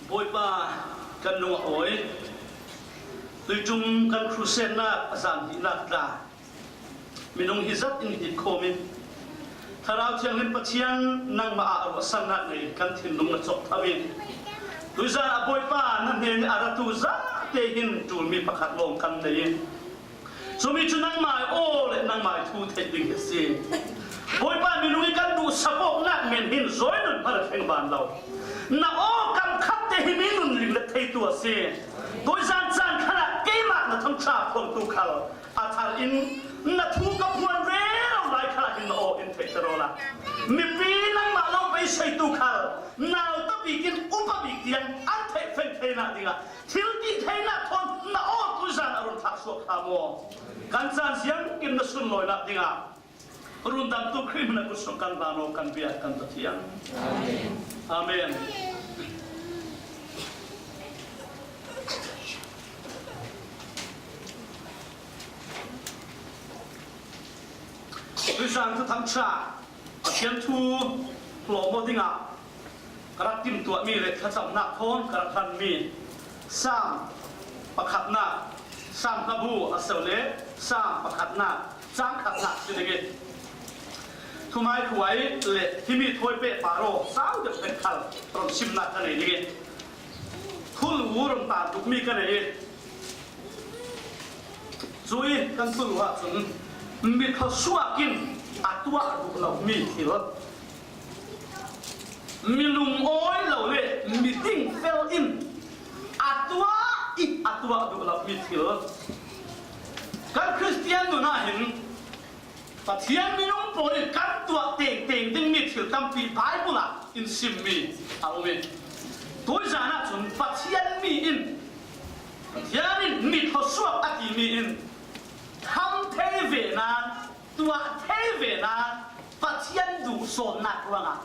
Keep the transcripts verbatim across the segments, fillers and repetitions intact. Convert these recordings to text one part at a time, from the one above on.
Bawipa, kan nung a awi, tuitum kan crusade-nak a zan hihnak tla, minung hi zat in hi khawm in, Thlarau Thianghlim Pathian nangmah ah ruahsannak nei kan thinlung na cawk tho in, tuizan a Bawipa na hnen a ratu zate hin ṭulmi pakhat lawng kan nei in, cumi cu nangmai aw le nangmai thu theih ding hi a si. Bawipa, minung i kan duhsak awknak men hin zawi nun hmanh a thleng ban lo. Na aw kam khat te hi mi nun ling le theitu a si. Tuizan caan khan ah keimah na thangṭha phuangtu khal a thar in, na thu ka phuan rero lai khal ah hin na aw in theihter awla, mipi nangmah lo beiseitu khal nau tabik in upa bik tiang an theih feng theinak dingah thil tih theinak thawn na aw tuizan a run thlah suak hna maw? Kan caan ziangkim na sunlawinak dingah rundamtu Khrih hmanh a kut sung kan hlan aw kan bia kan Pathian. Amen. Amen. Tuizan thuthang ṭha Pathian thu hlawm aw dingah ka rak timhtuahmi le thlacamnak thawn ka rak hlanmi Salm pakhatnak, Salm hnabu a si le Salm pakhatnak, cang khatnak si ding i, thuhmaikhuai le himi thawi pehpar aw sau deuh pek khal ron simnak ka nei ding i, thulu ron tan dukmi ka nei i, Cui kan thulu ahcun, mi thluasuak in a tuah duh lomi thil, mi lungawi lo le mi dingfel in a tuah i a tuah duh lomi thil, kan Khristian nun ah hin Pathian minung pawl in kan tuah tengteng dingmi thil tampi Baibal ah in simmi a um i, tuizan ah cun Pathian mi in, Pathian in mi thluasuak a timi in tham thei ve nain, tuah thei ve nain, Pathian duhsawmnak ruangah,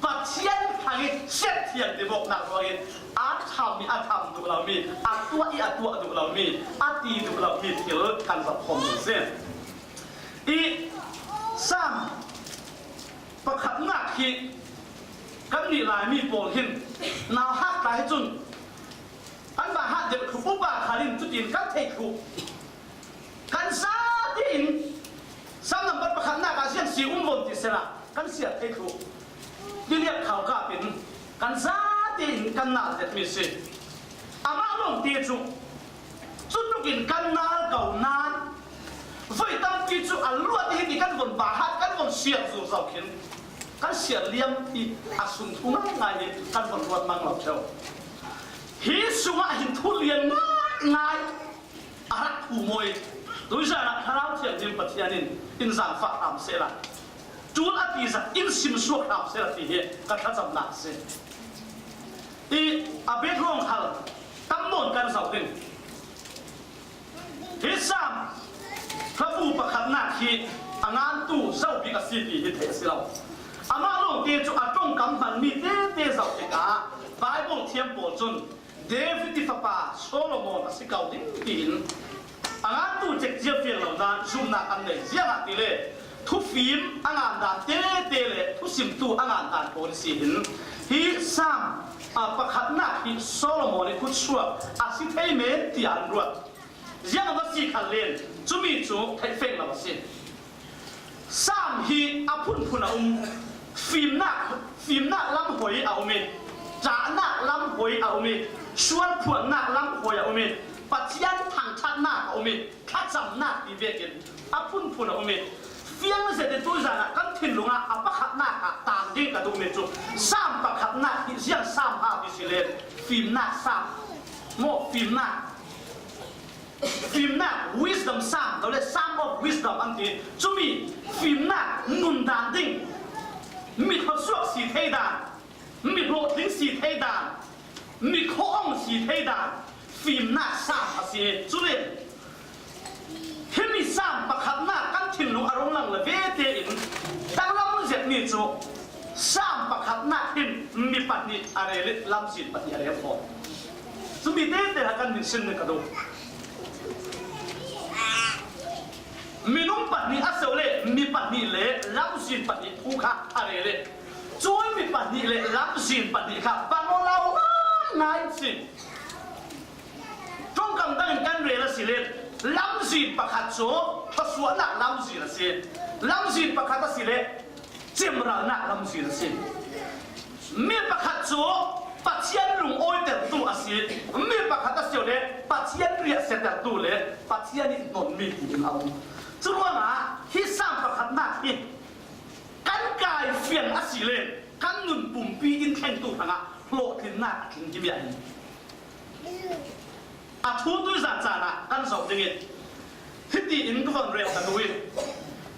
Pathian thang i siat thiang tivawknak ruangin a tham i a tham duh lomi, a tuah i a tuah duh lomi, a ti duh lomi thil kan zoh khawm ding si. I Salm pakhatnak hi kannih Laimi pawl hin nauhak tla hi cun an va hat deuh thluh, upa khal in cutin kan theih thluh. Kan zate in Salm nambar pakhatnak ah ziang si um vawn ti sehla kan siar thei thluh. Tiliak khau kap in kan zate in kan nal zetmi si. Amah lawngte cu cutluk in kan nal ko nain voi tampi cu a luat i hiti kan von bahat, kan von siar zurzo khin kan siar liam i a sung thu ngaingai i kan von ruat mang lo ṭheu. Hi sungah hin thu lian ngaingai a rak thu mawi. Tuizan ah Thlarau Thianghlim Pathian in in zaangfah hram sehla, ṭul a ti zat in simsuak hram sehla ti hi ka thlacamnak a si. I a background hal tam nawn kan zoh ding. Hi Salm hnabu pakhatnak hi a ngantu zo bik a si ti hi theih a si lo. Amah lawngte cu a ṭongkam hmanmi tete zoh tikah Baibal thiam pawl cun David i fapa Solomon a si ko ding tiin a ngantu cek cia fiang lo nain zumhnak an nei. Ziangahtile thufim a ngandan tete le thusimtu a ngandan pawl i si hin hi Salm, a, pakhatnak hi Solomon i kutsuak a si thei men tiah an ruat. Ziang a va si khal len cumi cu theih feng lo a si. Salm hi a phunphun a um. Fimnak, fimnak lam hoi a um i, ṭahnak lam hoi a um i, sualphuannak lam hoi a um i, Pathian thangṭhatnak a um i, thlacamnak ti vekin a phunphun a um i, fiang zet i tuizan ah kan thinlung ah a pakhatnak ah tang ding ka duhmi cu Salm pakhatnak hi ziang Salm ha ti si le fimnak Salm maw, fimnak. Fimnak, wisdom Psalm, lo le Psalm of Wisdom an ti. Cumi fimnak nundan ding, mi thluasuak si thei dan, mi hlawhtling si thei dan, mi khawh awng si thei dan, fimnak Psalm a si. Cule himi Psalm pakhatnak kan thinlung a rung lang le ve tein danglam zetmi cu Psalm pakhatnak hin mi pahnih a rel i lamzin pahnih a rel fawn. Cumi tete kha kan min sin ka duh. Minung pahnih a si le mi pahnih le lamzin pahnih thu kha a rel i, cumi pa, Pahnih le lamzin pahnih kha bang aw lo ngai ngai si. Ṭongkam dangin kan rel a si le, lamzin pakhat cu thluasuahnak lamzin a si. Lamzin pakhat a si le, cemralnak lamzin a si. Mi pakhat cu Pathian lungawitertu a si. Mi pakhat a si le, Pathian riahsiatertu le Pathian i hnonmi tiin a um. Curuangah hi Saam pakhatnak hi kan kai fiang a si le, kan nun pumpi in thlengtu hrangah hlawhtlinnak a tling hi mi ah hin. A thu tuizan caan ah kan zoh ding i, hiti in ka von rel ka duh i,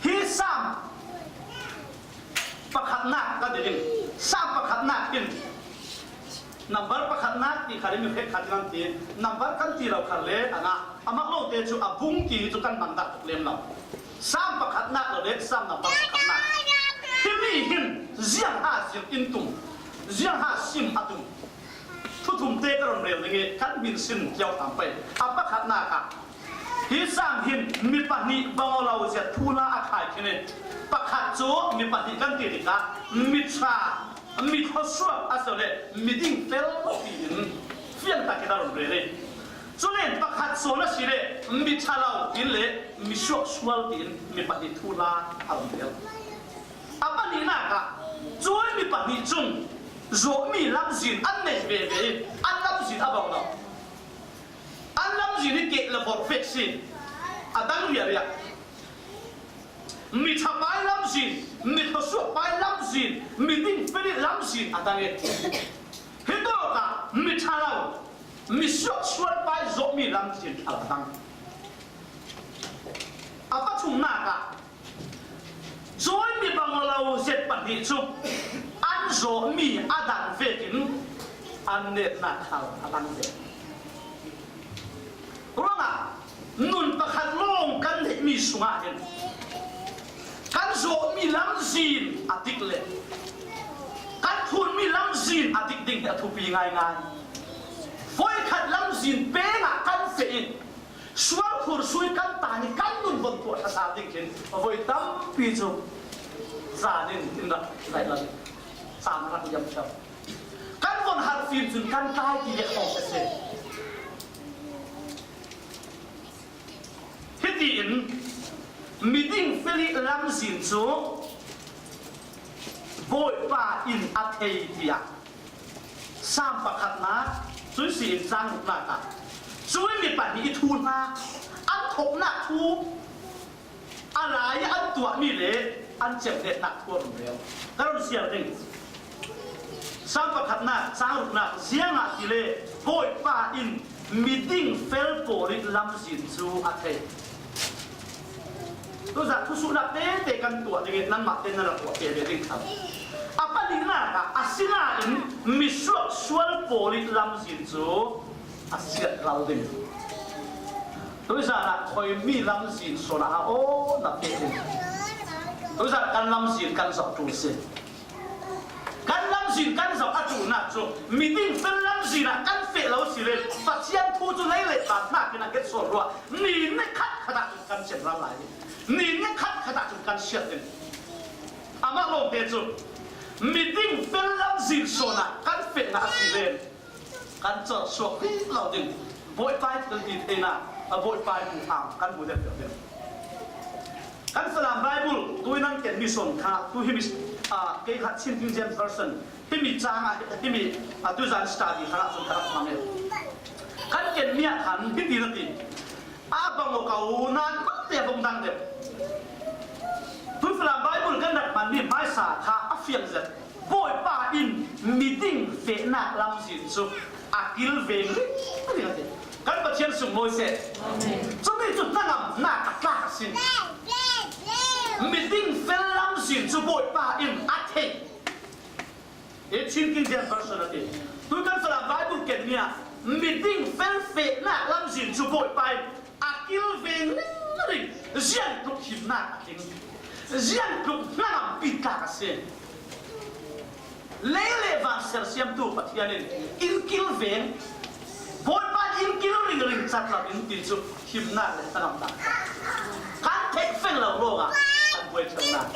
hi Saam pakhatnak ka ding in, Saam pakhatnak hin number pakhatnak ti kha ding i, hrek kha ding an ti, number kan ti lo kha le, a ngah, a mak lo te cu a bung ti cu kan hmang dah tuk lem lo. Saam pakhatnak lo le Saam number pakhatnak. Himi hin ziang ha zir in tum, ziang ha sim a tum. Thuthum te ka run rel ding i kan hmin sin kiau tam pei. A pakhatnak ah hi Saam hin mi pahnih bang aw lo zia thuhla a khai khin i, pakhat cu mi pahnih kan ti tikah mi ṭha, mi thluasuak a si le mi ding fel tiin fiang tak in a run rel i. Cule pakhat sawn a si le mi ṭha lo tiin le mi suaksual tiin mi pahnih thuhla a run rel. A pahnihnak ah cuih mi pahnih cun zawhmi lamzin an neih veve i an lamzin a bang lo. An lamzin hi keh le vorh vek si, a dang riahriah. Mi ṭha pai lamzin, mi thluasuak pai lamzin, mi ding fel i lamzin a dang i, hi tawkah mi ṭha lo, mi suaksual pai zawhmi lamzin a dang. A pathumnak ah cuih mi bang aw lo zet pahnih cu an zawhmi a dang vekin an netnak khal a dang ve. Ruangah nun pakhat lawng kan neihmi sungah hin kan zawhmi lamzin a dik le kan phunmi lamzin a dik ding hi a thupi ngaingai. Voikhat lamzin pengah kan feh in sual khur sui kan tan i kan nun von tuah ṭha sal ding khin voi tampi cu zan in in rak daih lo, caan rak liam ṭheu. Kan von harh fim cun kan tlai ti dek hrawng a si. Hitiin miding fel i lamzin cu Bawipa in a thei tiah Saam pakhatnak, cuih si in cang ruknak ah cuih mi pahnih i thuhla an thawknak thu a lai an tuahmi le an cemhnetnak thu a run rel. Ka run siar ding. Saam pakhatnak, cang ruknak, ziangahtile Bawipa in miding fel pawl i lamzin cu a thei. Tuzah thusuhnak tete kan tuah ding i nanmah te nan rak tuah ve ding khan. A pahnihnak ah, asinain misuak sual pawl i lamzin cu a siat lal ding. Tuizan ah khuimi lamzin sawn ah a aw na peh ding. Tuizan kan lamzin kan zoh ṭul si. Kan lamzin kan zoh a ṭulnak cu miding fel lamzin ah kan feh lo si le Pathian thu cu lei le van hnakin a get sawn ruah. Ni ni khat khat ah cun kan cem ral lai. Ni ni khat khat ah cun kan siat ding. Amah lawngte cu miding fel lamzin sawn ah kan feh na a si le kan cawrsuak rih lo ding. Bawipa i thil ti theinak, a Bawipa i hmuham kan hmu deuh deuh ding. Kan Falam Bible tu i nan kenmi sawn kha, tu himi, ah, kei kha Chin King James Version, himi cang ah, himi, ah, tuzan study kha ah cun ka rak hmang e. Kan kenmi ah khan hiti na ti. A bang aw ko nan bang te bang dang deuh. Tu Falam Bible kan rak hmanmi hmaisa kha a fiang zet. Bawipa in miding fehnak lamzin cu a kilveng ringring a ti. Kan Pathian sunglawi seh. Cumi cu hnangamnak a tlak a si. Miding fel lamzin cu Bawipa in a thei. Hi Chin King James Version a ti. Tu kan Falam Bible kenmi ah miding fel fehnak lamzin cu Bawipa in a kilveng ringring, ziangtluk himnak a tling, ziangtluk hnangampi tlak a si. Lei le van sersiamtu Pathian in in kilveng, Bawipa in in kil ringring cat lo in ti cu himnak le hnangamnak kan theih feng lo ruangah kan buai ṭheunak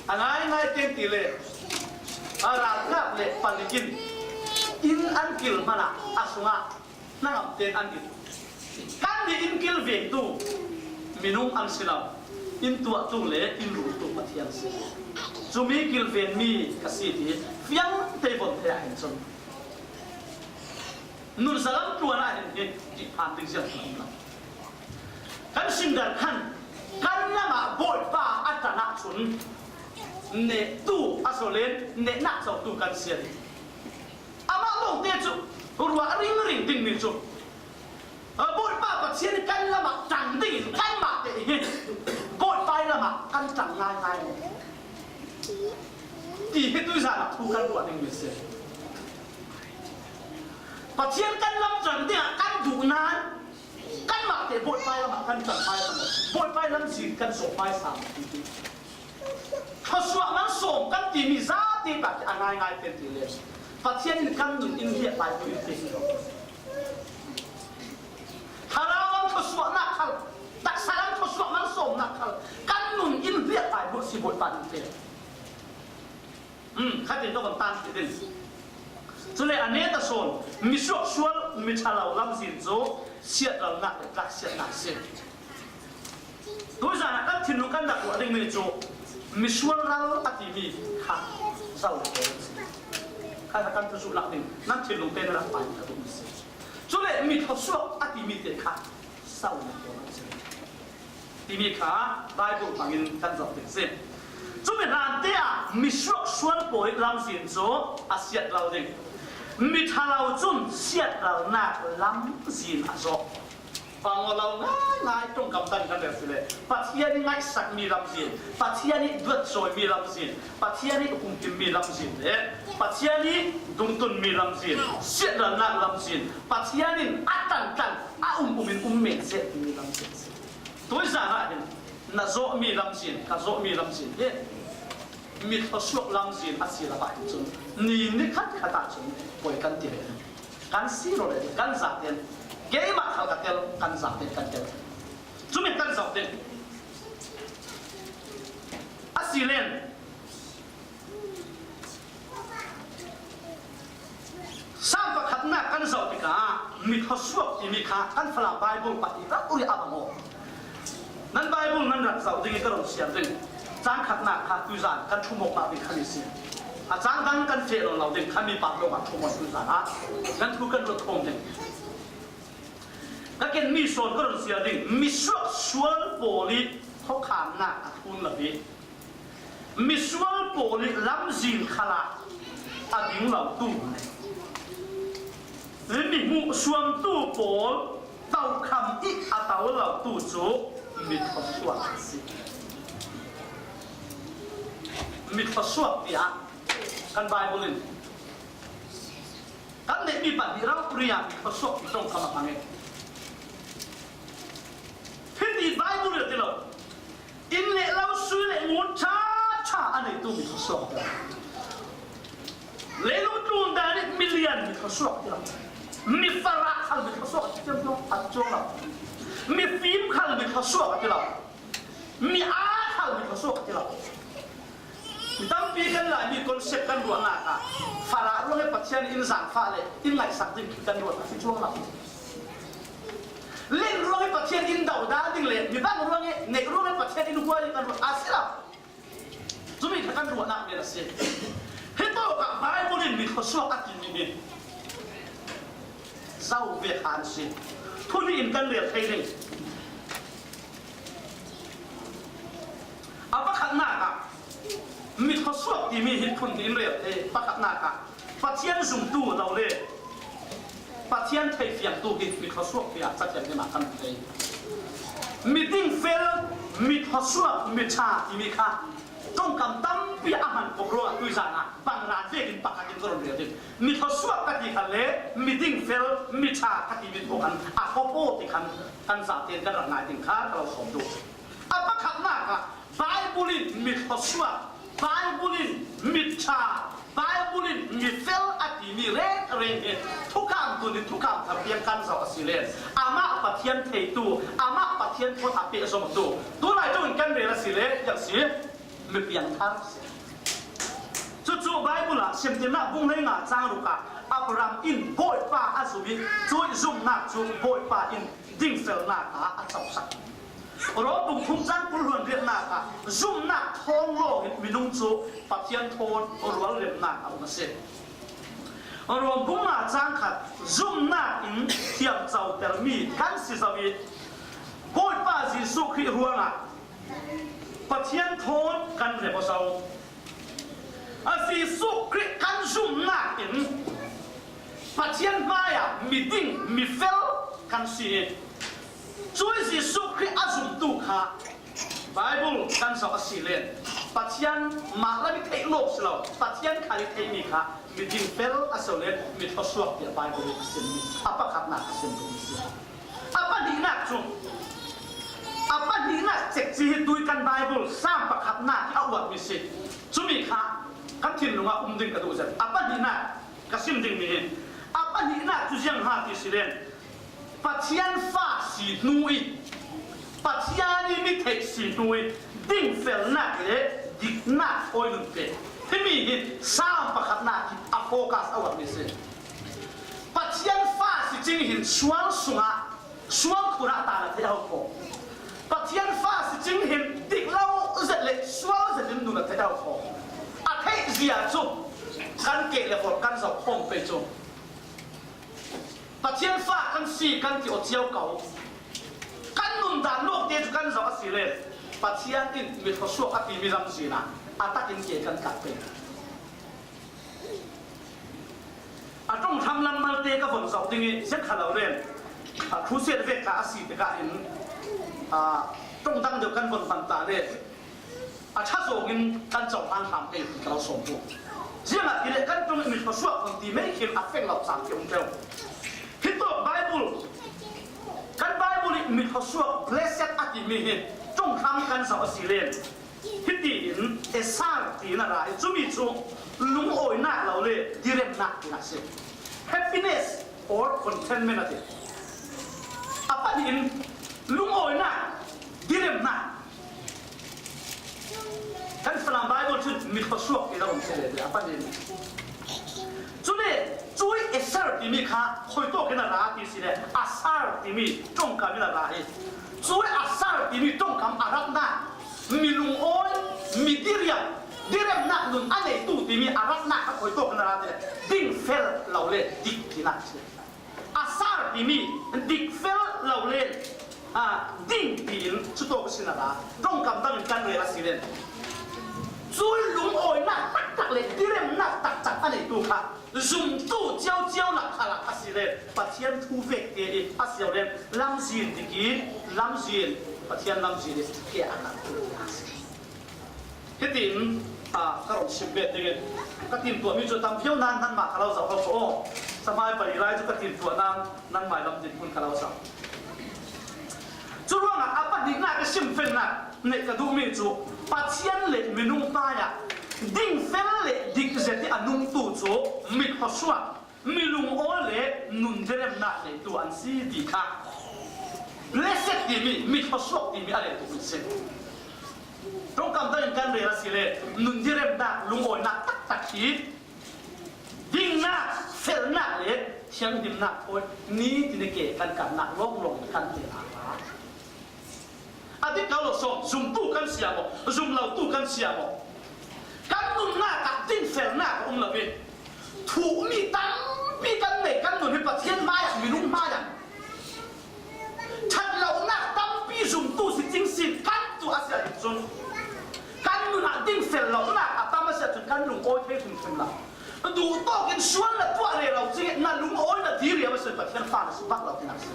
a ngaingai teng ti le A ralkap le palik in inn an kil hmanah a sungah hnangam tein an inn. Kannih inn kilvengtu minung an si lo, inn tuahtu le inn ruhtu Pathian si. Cumi kilvengmi ka si ti fiang tei von thei ah hin cun, nun zalam tluan ah hin hi ti phan ding ziang a um lo. Kan simdar khan kan lamah Bawipa a tan ahcun nehtu a sawlen nehnak cotu kan si a ti. Amah lawngte cu ruah ringring dingmi cu, Bawipa Pathian kan lamah ṭang dingin kanmah te hi Bawipa ih lamah kan ṭang ngaingai maw ti hi tuizan ah thu kan ruah dingmi a si. Pathian kan lam ṭang dingah kan duh nain kanmah te Bawipa ih lamah kan ṭang hmaisa maw, Bawipa ih lamzin kan zawh hmaisa maw ti. Thluasuah malsawm kan timi zate tak a ngaingai pen ti le Pathian in kan nun in hliahpai tu in te hi lo. Thlarau lam thluasuahnak khal, taksa lam thluasuah malsawmnak khal kan nun in hliahpai hmuah si Bawipa in te. Hmm, khatin ka von tan ti ding. Cule a net a sawn, misuak sual, mi ṭha lo lamzin cu siatralnak le tlaksiatnak a si. Tuizan ah kan thinlung kan rak ruah dingmi cu misual ral a timi kha zoh le kha kan thusuhnak ding nan thinlung te na rak pai a duhmi si. Cule mi thluasuak a timi te kha zoh le timi kha Baibal hmangin kan zoh ding si. Cumi hlan te ah misuak sual pawl ih lamzin cu a siatral ding. Mi ṭha lo cun siatralnak lamzin a zawh. Pang aw lo ngaingai ṭongkam tan kan rel si le Pathian ih ngaihsakmi lamzin, Pathian ih duatsawimi lamzin, Pathian ih humpimmi lamzin le Pathian ih dungtunmi lamzin, siatralnak lamzin, Pathian in a tangtang a um um in um men seh timi lamzin a si. Tuizan ah hin na zawhmi lamzin, ka zawhmi lamzin hi mi thluasuak lamzin a si lo ahhin cun ni nikhat khat ahcun poi kan ti ve. Kan si lo le kan zaten, keimah khal ka tel, kan zaten kan tel. Cumi kan zoh ding. A si len Sam pakhatnak kan zoh tikah mi thluasuak timi kha kan Falam Baibal pahnih rak uri a bang aw. Nan Baibal nan rak zoh ding i ka run siar ding. Cang khatnak kha tuizan kan ṭhumawknak ding khan i si. A cang dang kan feh lo lo ding khan mi pah lawngah ṭhumawk tuizan ah nan thu kan run thawm ding. Ka ken mi sawn ka run siar ding. Misuak sual pawl i thawkhamnak a thun lo i misual pawl i lamzin khalah a ding lotu, mi hmuhsuamtu pawl tokham i a to lotu cu mi thluasuak a si. Mi thluasuak tiah kan Baibal in kan neihmi pahnih rang uri ah mi thluasuak ti ṭongkam a hmang i hiti Baibal in a ti lo. Inn le lo, sui le ngun ṭha ṭha a neitu mi thluasuak a ti lo. Leilung tlun dan i milian mi thluasuak a ti lo. Mi farah khal mi thluasuak a ti lo. A ti cuang lo. Mi fim khal mi thluasuak a ti lo. Mi aa khal mi thluasuak a ti lo. Mi tampi kan Laimi concept kan ruahnak ah farah ruang i Pathian in zaangfah le in ngaihsak ding kan ruah a si cuang lo. Len ruang i Pathian in dodah ding le mi bang ruang i neih ruang i Pathian in huai ding kan ruah a si lo. Cumi kha kan ruahnak men a si. Hi tawkah Baibal in mi thluasuak a timi hi zo ve kha an si. Thu nih in kan rel thei ding. A pakhatnak ah mi thluasuak timi hi phun in rel thei. Pakhatnak ah Pathian zumtu lo le Pathian theifiangtu hi mi thluasuak tiah Cathiang hnemah kan hmu thei. Mi dingfel, mi thluasuak, mi ṭha timi kha ṭongkam tampi a hman khawh ruangah tuizan ah bang ran vekin pakhat in ka run rel ding. Mi thluasuak ka ti khan le mi dingfel, mi ṭha ka timi thawh khan a khawh aw ti khan kan zaten kan rak ngai ding kha ka lo sawm duh. A pakhatnak ah Baibal in mi thluasuak, Baibal in mi ṭha, Baibal in mi fel a timi rengreng hi thukham tuni thukham thar tiang kan zoh a si le amah Pathian theitu, amah Pathian thawn a pehzomtu, tunai ṭung in kan rel a si le ziang si, mi piangthar a si. Cucu Bible ah Semtirna bung hleinga chang ruk ah Abraham in Bawipa a zum i, cuih zumnak cu Bawipa in dingfelnak ah a cosak. Rom bung thum chang kul hluan riatnak ah zumnak thawn lawng in minung cu Pathian thawn rualremnak a um a si. Rom bung nga chang khat zumnak in thiamcotermi kan si zo i, Bawipa Jesuh Khrih ruangah Pathian thawn kan rem aw zo. A Jesuh Khrih kan zumnak in Pathian hmaiah mi ding, mi fel kan si i, cuih Jesuh Khrih a zumtu kha Bible kan zoh a si len Pathian mah lam i theih lawk si lo, Pathian khal i theihmi kha mi ding fel a si lo len mi thluasuak tiah Bible in a simmi a pakhatnak a sim duhmi si. A pahnihnak cu, a pahnihnak cekci hi tui kan Bible Salm pakhatnak hi a uarmi si. Cumi kha kan thinlung ah um ding ka duh zet. A pahnihnak ka sim dingmi hi. A pahnihnak cu ziang ha ti si len Pathian fa si hnu i, Pathian i mi theih si hnu i, dingfelnak le diknak thawi nun pek. Himi hi Salm pakhatnak hi a focus a uarmi si. Pathian fa si cing hin sual sungah, sual khurah ta na theih a hau kho. Pathian fa si cing hin dik lo zet le sual zet in nun a theih a hau kho. A theih zia cu kan keh le forh kan zoh khawm pei cu Pathian fa kan si kan ti aw cio ko. Kan nundan lawkte cu kan zoh a si le Pathian in mi thluasuak a timi lamzin ah a takin ke kan kah pei. A ṭong hram lam malte ka von zoh ding i ziang kha lo len, a, crusade vek kha a si tikah hin, a, ṭong dang deuh kan von hman ta le a ṭha zawng in kan cohlan hram pei ti ka lo sawm hmuh. Ziangahtile kan ṭong i mi thluasuak hong ti mai khin a feng lo cang ti um ṭeu. Hi tawk Bible, kan Bible i mi thluasuak blessed a timi hi ṭong hram kan zoh a si len. Hitiin Asher ti na ra i cumi cu lungawinak lo le diremnak tinak si. Happiness or contentment a ti. A panin lungawinak, diremnak. Kan Falam Bible cun mi thluasuak ti na um si le a panin. Cule cui Asher timi kha khuitawk in a ra ti si le Asher timi ṭongkam in a ra i cui Asher timi ṭongkam a ratnak Mi lungawi, mi diriam, diremnak nun a neitu timi a ratnak a khuitawk in a ra ti le dingfel lo le dik tinak si. Asher timi dikfel lo le, a, ding tiin cutawk a si na ra. Ṭongkam dangin kan rel a si len. Cui lungawinak taktak le diremnak taktak a neitu kha zumtu ciocio lak kha lak a si le Pathian thu vek te i a si lo le lamzin dik i lamzin, Pathian lamzin i ke a kan tu a si. Hitin, a, ka run sim bet ding i ka timtuah mi cu tam viau nan nan mah ka lo zoh ko aw. Samai pali lai cu ka timtuah nan nan mai lam din hun ka lo zoh. Curuangah a pahnihnak i simfelnak neih ka duhmi cu Pathian le minung hmaiah dingfel le dikzet i a nungtu cu mi thluasuak, mi lungawi le nun diremnak neitu an si ti kha blessed timi, mi thluasuak timi a rel tukmi si. Ṭongkam dangin kan rel a si le nun diremnak, lungawinak taktak hi dingnak, felnak le thianghlimnak thawi ni tin i ke kan kannak lawnglawng in kan rel a. A dik ko lo sawm, zumtu kan si ah maw, zumlotu kan si ah maw? Kan nunnak ah dingfelnak a um lo i, thuhmi tampi kan nei, kan nun hi Pathian hmaiah, minung hmaiah ṭhat lonak tampi zumtu si cing sin kan tuah a si ahcun, kan nun ah dingfel lonak a tam a si ahcun kan lungawi thei hrimhrim lo. Duh tawk in sual na tuah rero cing i na lungawi na diriam a si Pathian fa na si bak lo tinak si.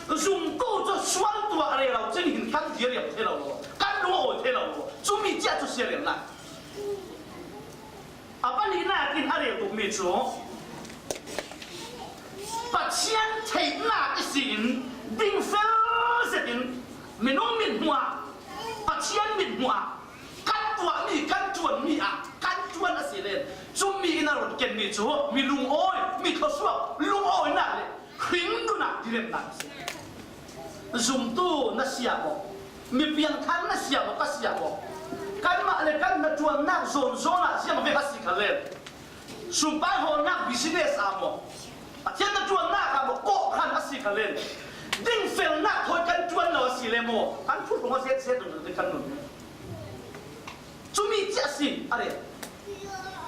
Zumtu cu sual tuah rero cing hin kan diriam thei lo lo, kan lungawi thei lo lo. Cumi cia cu siaremnak. A pahnihnak in a rel tukmi cu Pathian theihnak ihsin dingfel zetin minung mithmuh ah, Pathian mithmuh ah kan tuahmi, kan ṭuanmi ah kan ṭuan a si len cumi in a run kenmi cu mi lungawi, mi thluasuak, lungawinak le hring nun ah diremnak a si. Zumtu na si ah maw? Mi piangthar na si ah maw? Ka si ah maw? Kanmah le kan hnaṭuannak zawnzawn ah ziang vek a si kha len, sumpai hawlnak business ah maw, Pathian hnaṭuannak ah maw, kawhkhan a si kha len, dingfelnak thawi kan ṭuan lo a si le maw, kan thurhung a zet zet ding kan nun. Cumi cia si a rel.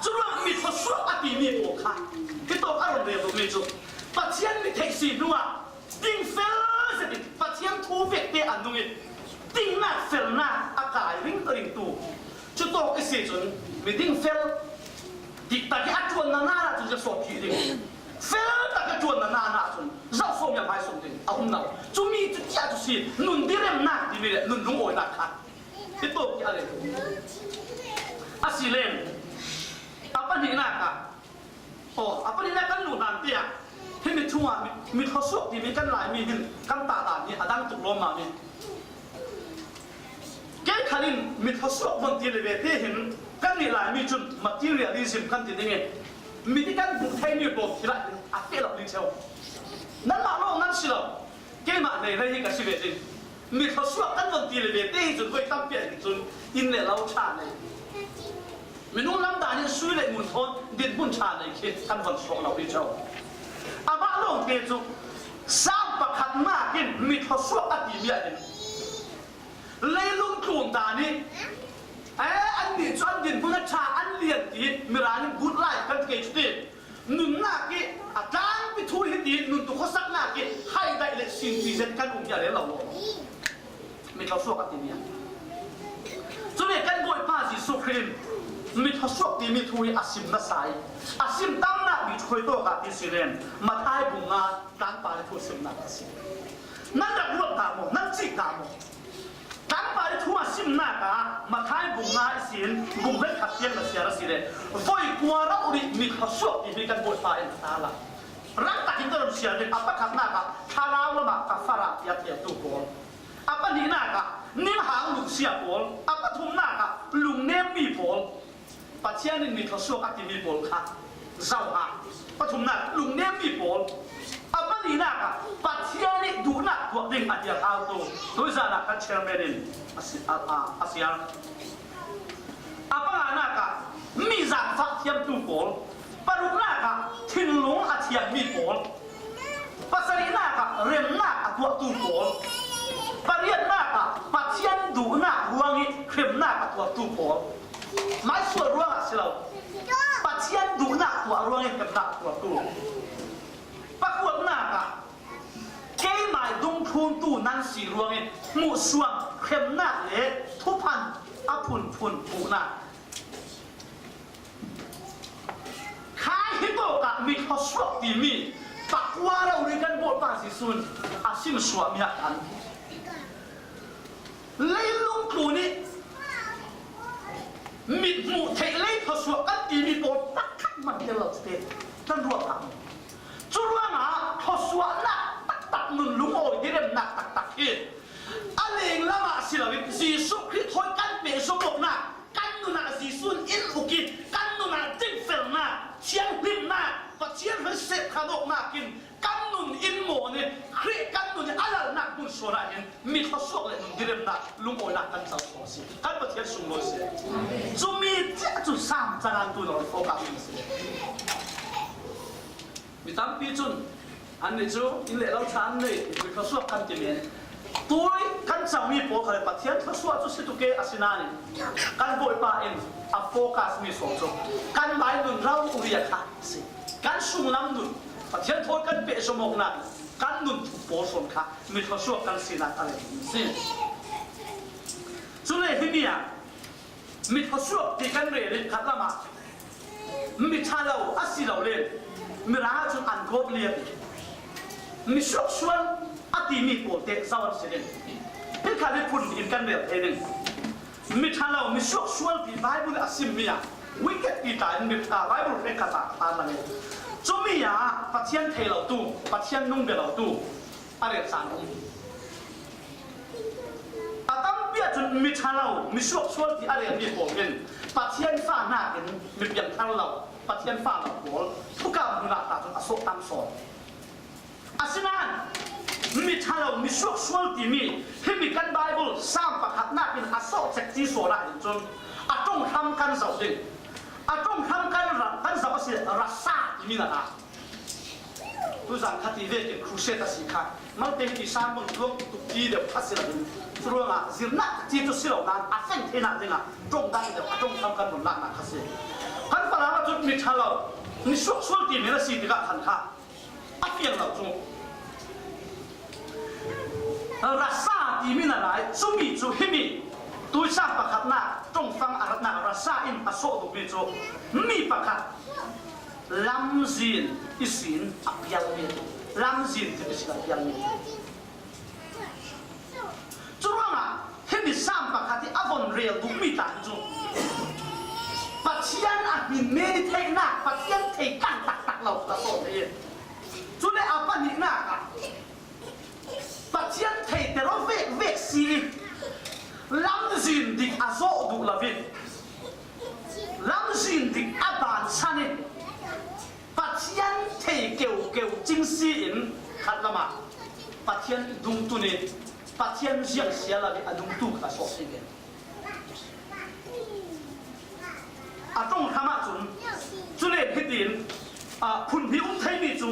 Curuang mi thluasuak a timi pawl kha hitawk a run rel duhmi cu Pathian mi theih si hnuah dingfel zetin Pathian thu vekte a nungin dingnak felnak a kai ringringtu. Cutawk i si cun mi dingfel diktak i a ṭuannak hna cun ziasawm phih ding, fel tak i ṭuannak hna cun zohsawm i a hmaisawm ding a um lo. Cumi cu tiah cu si nun diremnak timi le nun lungawinak kha. Hi tawk hi a rel. A si len, a pahnihnak ah, aw, a pahnihnak kan luh hlan tiah, hi mi thungah mi, mi thluasuak timi kan Laimi hin kan tahdan hi a dang tuk lawmmam mi. Kei khalin mi thluasuak man ti le ve te hin kan nih Laimi cun materialism kan ti ding i, mi ti kan hmuh theimi pawl thil ah hin a feh lo ding ṭheu. Nanmah lawng nan si lo. Keimah nei rei hi ka si ve ding. Mi thluasuak kan von ti le ve te hi cun voi tampi a hi cun inn le lo ṭha nei. Minung lam dan in sui le ngun thawn dinhmun ṭha nei khi kan von suak lo hi co. Amah lawngte cu Saam pakhatnak in mi thluasuak a timi ah hin leilung tlun dan i, eh, annih cu an dinhmun a ṭha, an lian ti, Mirang in good life kan ti kei cu ti. Nunnak i a tlangpi thu hi ti, nun tu khuasaknak i haidaih le sinpi zet kan um hi a rel lo. Mi thluasuak a timi ah. Cule kan Bawipa Jesuh Khrih in mi thluasuak timi thu hi a sim nasa i, a sim tamnak bik khuitawk ah ti si len, Matthai bung nga tlangpa le thu simnak a si. Nan rak ruat ta maw? Nan cih ta maw? Tlangpa i thu a simnak ah Matthai bung nga ihsin bung hleikhat tiang na siar a si le, voi kua rauh rih mi thluasuak timi kan Bawipa in a ta la. Rang takin ka run siar ding, a pakhatnak ah thlarau lamah ka fara tiah thlengtu pawl, a pahnihnak ah ninghang lungsia pawl, a pathumnak ah lungnemmi pawl. Pathian in mi thluasuak a timi pawl kha zohhang. Pathumnak, lungnemmi pawl. A pahnihnak ah Pathian i duhnak tuah ding a hialhautu tuizan ah kan chairman in a si, a, a, a siar. A panganak ah mi zaangfah thiamtu pawl. Paruknak ah thinlung a thiammi pawl. Pasarihnak ah remnak a tuahtu pawl. Pariatnak ah Pathian duhnak ruang i hremnak a tuahtu pawl. Maisual ruangah si lo. Pathian duhnak tuah ruangin hremnak tuahtu. Pakhuatnak ah keimai dungthluntu nan si ruangin hmuhsuam, hremnak le thuphan a phunphun hmuhnak. Khai hitawk ah mi thluasuak timi pakua rori kan Bawipa Jesuh in a simsuahmi ah khan leilung tlun i mithmuh theih lei thluasuak kan timi pawl pakhat man tel lo cu te kan ruat hna. Cu ruangah thluasuahnak taktak, nun lungawi diremnak taktak hi a lenglam ah si loin Jesuh Khrih thawi kan pehzom awknak, kan nun ah Jesuh in in uk i kan nun ah dingfelnak, thianghlimnak, Pathian hruaiset khan awknak in kan nun in mawn i Khrih kan nun i a lalnak hmun sual ah hin mi thluasuak le nun diremnak, lungawinak kan co sual a si. Kan Pathian sunglawi si. Cumi cia cu sam caran tu lo focus a si. Mi tampi cun annih cu inn le lo ṭha an nei, mi thluasuak kan ti men. Tui kan comi pawl kha le Pathian thluasuak cu si tuk e, asinain kan Bawipa in a focus mi sawn cu kan mai nun rori a kha a si. Kan sunglam nun, Pathian thawi kan pehzom awknak, kan nun thuk pawl sawn kha mi thluasuak kan sinak a rel si. Cule himi ah mi thluasuak ti kan rel i khat lam ah mi ṭha lo a si lo le, Mirang ah cun ungodly a ti. Mi suaksual a timi pawl te zo an si ding. Hi kha hi phun in kan rel thei ding. Mi ṭha lo, mi suaksual ti Bible a simmi ah wicked ti tla in mi, ah, Bible hrekkhat ah a hlan. Cumi ah Pathian thei lo tu, Pathian nung bia lo tu a rel caan a um. A tampi ahcun mi ṭha lo, mi suaksual ti a relmi pawl in Pathian fa nakin mi piangthar lo, Pathian fa lo pawl, thukam hmun ah ta cun a sawh tam sawn. Asinain mi ṭha lo, mi suaksual timi himi kan Bible sam pakhat nakin a sawh cek ti sawn ah hin cun Ṭawngṭham kan zoh ding. A ṭawngṭham kan ra, kan zoh a si, rasa timi na a. Tuzan khat i vekin crusade a si kha. Malte hi ti sang bang tuak tuk ti deuh kha si lo. Churuangah zirna ti cu si lo nan a feng theinak dingah ṭawng dang deuh a ṭawngṭham kan run laknak kha si. Kan Falam ah cun mi ṭha lo, mi suaksual timi na si tikah khan kha. A fiang lo cu. Rasa timi na lai, cumi cu himi tuisang pakhatnak, ṭongfang a ratnak rasa in a sawh duhmi cu mi pakhat lamzin ihsin a pialmi, lamzin timi ihsin a pialmi. Curuangah himi Sam pakhat hi a von rel duhmi tla hi cu Pathian a hmin men i theihnak, Pathian thei tlang taktak lo ka sawh thei. Cule a pahnihnak ah Pathian theiter aw vek vek si i lamzin dik a zawh duh lo in, lamzin dik a bansan in, Pathian thei keukeu cing si in khat lamah Pathian dungtun i Pathian ziang sia lo i a dungtu kha sawh si ve. A ṭawngṭam ahcun, cule hitin, ah, phun hi um theimi cu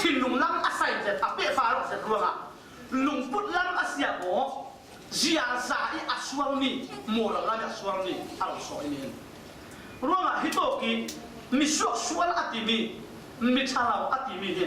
thinlung lam a sai zet, a pehpar awk zet ruangah lungput lam a siah maw, ziaza i a sualmi, moral lam i a sualmi a lo sawh i nih. Ruangah hitawk i misuak sual a timi, mi ṭha lo a timi hi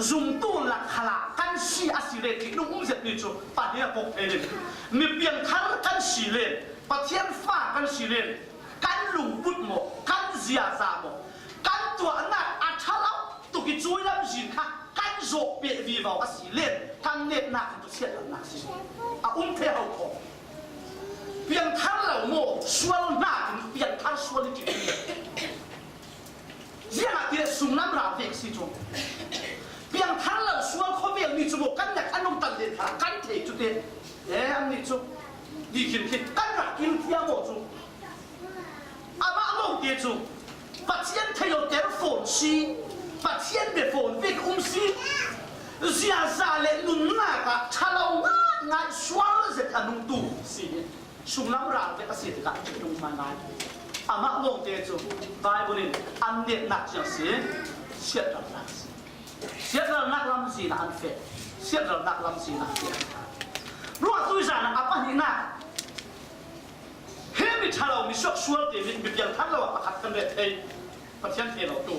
zumtu lak khalah kan si a si le, ṭihnung um zetmi cu pahnih a pok thei len, mi piangthar kan si len, Pathian fa kan si len, kan lungput maw, kan ziaza maw, kan tuahnak a ṭha lo tuk i cuai lamzin kha kan zawh peh vivo a si len, kan netnak in tu siatralnak si. A um thei ho kho. Piangthar lo maw, sual hnakin piangthar sual i ṭihnung. Ziangahtile sunglam ral vek si cu. Piangthar lo sual khawvel mi cu maw, kan nak an um tal len kha kan thei cu te. E, annih cu di khin khin kan rak kil thiam maw cu. Amah lawngte cu Pathian thei lo ter fawn si, Pathian bia fawn vek um si, ziaza le nunnak ah ṭha lo ngaingai sual zet a nungtu si. Sunglam ral vek a si tikah ṭihnung hmanh ngai. Amah lawngte cu Baibal in an netnak ciang si, siatralnak si. Siatralnak lamzin ah an feh. Siatralnak lamzin ah an feh. Ruah tuizan ah a pahnihnak. He mi ṭha lo, mi suak sual timi, mi piangthar lo ah pakhat kan ret thei. Pathian thei lo tu.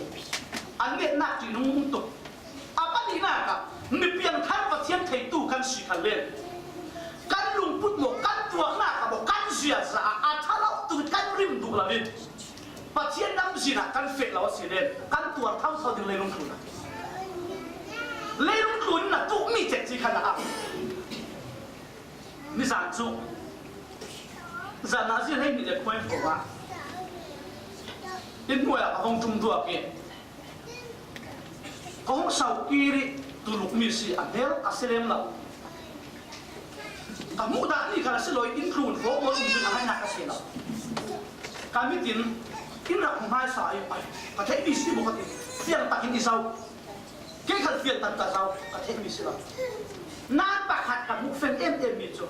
An netnak ṭihnung um tuk. A pahnihnak ah mi piangthar Pathian theitu kan si khan len. Kan lungput maw, kan tuahnak ah maw, kan ziaza ah a ṭha lo tuk kan rim duh lo in Pathian lamzin ah kan feh lo a si len, kan tuar thotho ding leilung tlun ah. Leilung tlun in na tuhmi cekci khan a. Nizan cu zan ah zia hei nih le khuai fo ah in hnuai ah ka hong ṭum duak i ka hong sau kir i tuluk mi si a hmel a si lem lo. Ka hmuh dah mi kha a si lo i in tlun fo maw um ding a hainak a si lo. Ka mit in in rak hong hmaisa i ka theih mi si maw ka ti fiang takin i zau. Kei khal fial tak ka zau ka theihmi si lo. Nan pakhat ka hmuh feng em em mi cu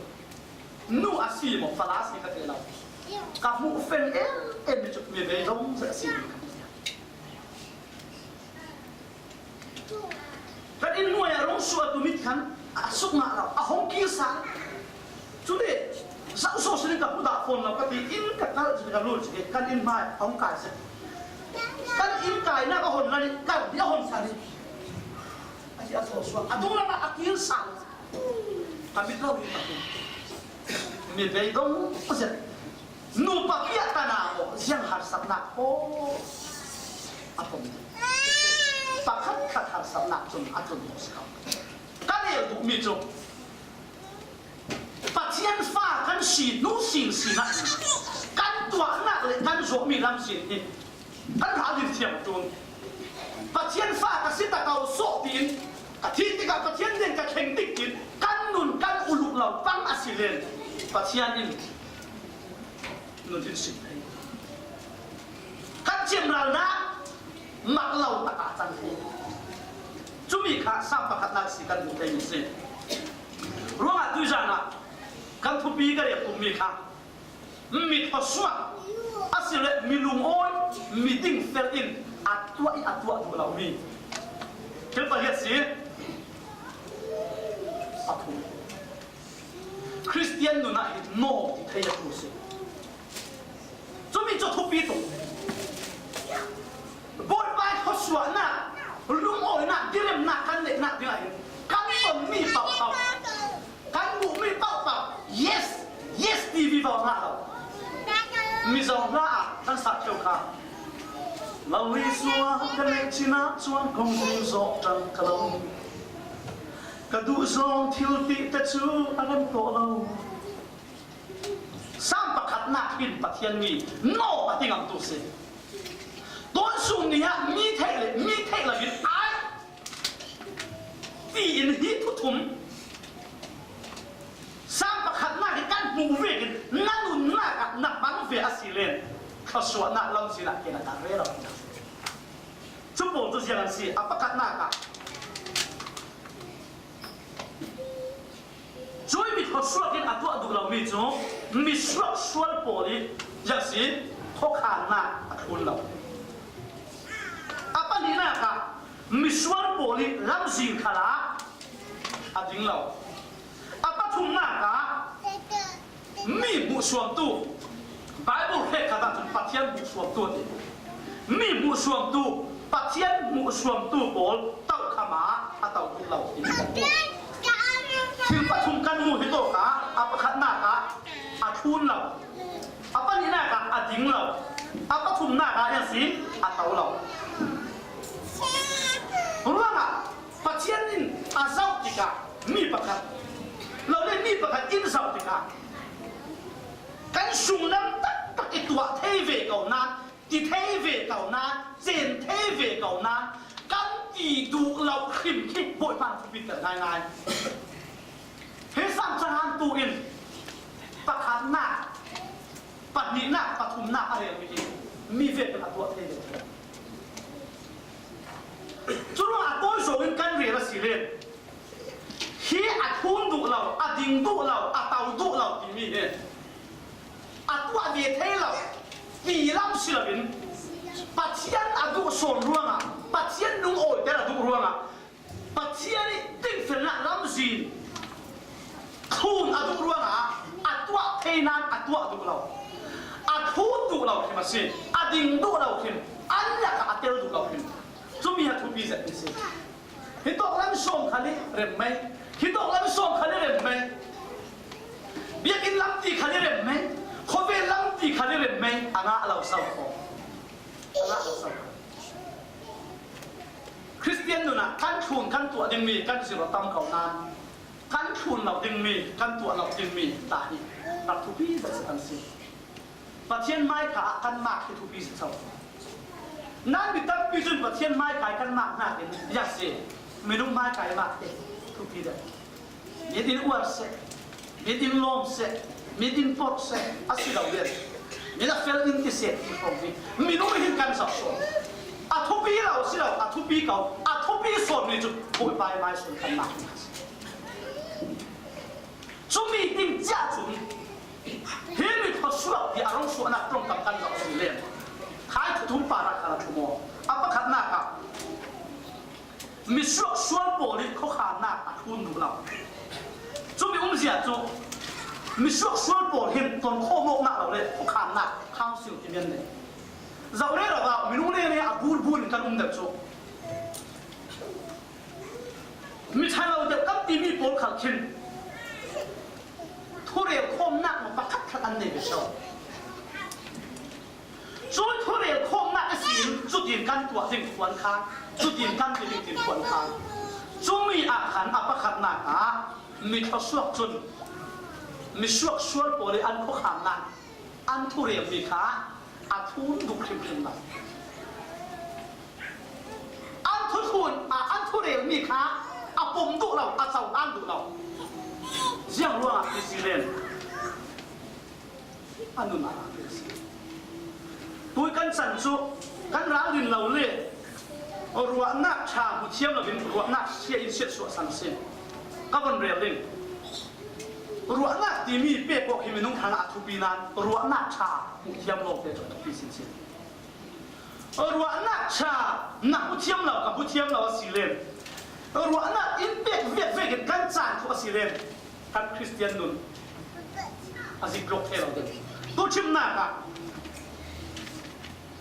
nu a si maw, fala a si ka thei lo. Ka hmuh feng em em mi cu mi vei dong zet a si mi ka hmuh. Kan inn hnuai ah rung suahtu mit khan a suk ngah lo, a hong kir sal. Cule, zoh sawh sinin ka hmu dah fawn lo ka ti, inn ka kal cun ka lul cun kan inn hmai a hong kai seh. Kan inn kainak a hon la nih, kal hi a hon sa nih. A hi a thaw suak, a dunglam ah a kir sal. Ka mit lo hi ka hmu. Mi beidong zet. Nupa piah tan ah maw, ziang harsatnak aw a pom ding. Pakhat khat harsatnak cun a tlun maw si ko. Ka rel duhmi cu Pathian fa kan si hnu sin sin ah kan tuahnak le kan zuahmi lamzin hi kan hal din thiam ṭun. Pathian fa ka si ta ko sawh tiin ka thih tikah Pathian nen ka thleng tik tiin kan nun kan uluh lo pang a si len Pathian in nun hin sin thei. Kan ciamralnak mak lo takah cang thei. Cumi kha sam pakhatnak si kan hmuh thei mi si. Ruangah tuizan ah kan thupi ka riak ummi kha Mi thawsuak, a si le mi lungawi, mi dingfel in a tuah i a tuah duh lo mi. Thil pahnih si. A thu. Khristian nunah hi no ti thei a thu si. Cumi cu thupi tuk. Bawipa thawsuahnak, lungawinak, diremnak kan neihnak dingah hin kan tonmi paohpaoh, kan hmuhmi paohpaoh, yes, yes ti vivo ngah lo. Mizaw hla ah kan sah ṭheu kha. Lo Jesuh ka neih chin ah chuan kong ding zawh ṭan ka lo. Ka duh zawng thil tih te chu a rem tawh lo. Sam pakhatnak hin Pathian mi no a ti ngamtu si. Tuan sum ni ah mi theih le mi theih lo in ai tiin hi thu thum. Sam pakhatnak hi kan hmuh vekin na nunnak ah na bang ve a si len thawsuahnak lamzin ah kei na ka rel lo. Cu pawl cu ziang an si a pakhatnak ah. Cui mi thawsuak in a tuah duh lo mi cu mi suaksual pawl i ziang si, khuakhannak a thlun lo. A pahnihnak ah misual pawl i lamzin khalah a ding lo. A pathumnak ah mi hmuhsuamtu, Baibal hrekkhat ahcun Pathian hmuhsuamtu a ti. Mi hmuhsuamtu, Pathian hmuhsuamtu pawl tokham ah a to duh lo ti. Thil pathum kan hmuh hi tawk ah a pakhatnak ah a thlun lo, a pahnihnak ah a ding lo, a pathumnak ah a si a to lo. Ruangah Pathian in a zoh tikah mi pakhat, lo le mi pakhat in zoh tikah kan sunglam taktak i tuah thei ve ko nan, ti thei ve ko nan, cen thei ve ko nan, kan ti duh lo hrim khi Bawipa nih thupiter ngaingai. He sam cahan tu in pakhatnak, pahnihnak, pathumnak a relmi hi mi vekin a tuah thei ve. Curuangah a tawi zo in kan rel a si len hi a thlun duh lo, a ding duh lo, a to duh lo timi hi a tuah ve thei lo ti lam si loin Pathian a duh sawn ruangah, Pathian lungawiter a duh ruangah Pathian i dingfelnak lamzin thlun a duh ruangah a tuah thei nan a tuah duh lo, a thlun duh lo hrim a si, a ding duh lo hrim, an lakah a tel duh lo hrim. Cumi a thupi zet mi si. Hitawk lam sawm khal i rem mai, hitawk lam sawm khal i rem mai, biakinn lam ti khal i rem mai, khuavel lam ti khal i rem mai, a ngah lo so kho. A ngah lo so kho. Khristian nunah kan thlun kan tuah dingmi kan zirh a tam ko nan, kan thlun lo dingmi, kan tuah lo dingmi ta hi rak thupi zet kan si. Pathian hmaikha ah kan mak hi thupi zet so. Nan mi tampi cun Pathian hmaikha kan mak hnakin ya si. Minung hmaikha mak hi thupi deuh. Mit in uar seh, mit in lawm seh, mit in porh seh, a si lo le mit a fel in ti seh ti hrawng hi minung hin kan zoh sawn. A thupi lo si lo, a thupi ko, a thupi sawn mi cu Bawipa i hmai sawn kan mak hna si. Cumi ding cia cun hi mi thawsuak ti a rung suahnak ṭongkam kan zoh si len. Khai thuthum parah khan a thum aw. A pakhatnak ah mi suaksual pawl i khuakhannak a thlun duh lo. Cumi umzia cu mi suaksual pawl hin ton khawm awknak lo le khuakhannak council ti men nei. Zoh rero ah minung leng leng a bur bur in kan um deuh cu mi ṭha lo deuh kan timi pawl khal khin thurel khawmnak pakhat khat an nei ve so. Cun thurel khawmnak a si in cutin kan tuah ding khuan kha, cutin kan ti ding tin khuan kha. Cumi ah khan a pakhatnak ah mi thawsuak cun mi suaksual pawl i an khuakhannak an thurelmi kha a thlun duh hrimhrim lo. An thuthlun, a, an thurelmi kha a pom duh lo, a cohlan duh lo. Ziang ruangah ti si len a nun a rak si. Tui kan can cu kan ralrin lo le ruahnak ṭha hmu thiam loin ruahnak sia in siatsuah san a si. Ka von rel ding. Ruahnak timi pek awk hi minung hrangah a thupi nain ruahnak ṭha hmuh thiam lawngte cu a thupi sinsin. Ruahnak ṭha na hmu thiam lo, ka hmu thiam lo a si len, ruahnak in pek vekvek in kan caan khawh a si len, kan Khristian nun a zik tluk thei lo ding. Tuchimnak ah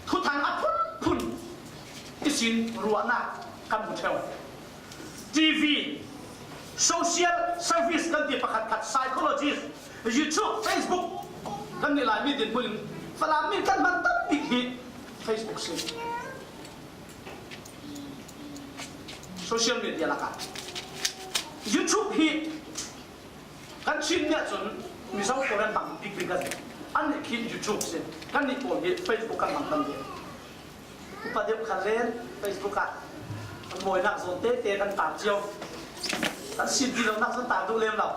thuthang a phunphun ihsin ruahnak kan hmu ṭheu. T V, social service kan ti pakhatkhat, psychologist, YouTube, Facebook kan nih lai mi dinhmun in Falam mi kan hman tam bik hi Facebook si. Social media lakah YouTube hi kan Chin nih ahcun Mizo pawl an hmang bik bik kan si. An nih khi YouTube si. Kan nih pawl hi Facebook kan hmang tam bik. Upa deuh khat len Facebook ah kan mawinak zawn tete kan tar cio. Kan sin ti lonak zong tar duh lem lo.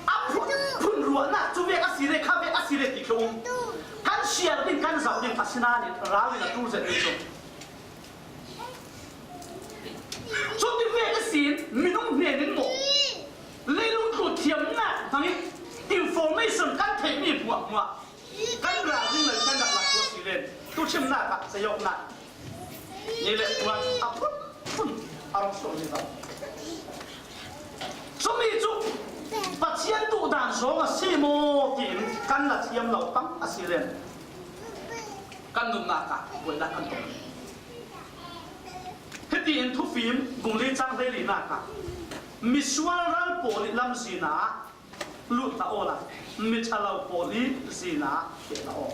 A phunphun ruahnak cu vek a si le, kha vek a si le ti khi um. Kan share ding, kan zoh ding, asinain ralrin a ṭul zet ding cu. Cuti vek ihsin minung hnen in maw, leilung tlun thiamnak hmangin information kan theihmi hmuahhmuah kan ralring lo, kan rak lak tu a si len, tuchimnak ah zeiawknak ni le puan a phunphun a rung suak ni lo. Cumi cu Pathian duhdan zong a si maw tiin kan la thiam lo pang a si len, kan nunnak ah buainak kan tong. Hitiin Thufim bung li cang hleilinak ah misual ral pawl i lamzin ah lut hlah awla, miṭhalo pawl i zin ah feh hlah aw.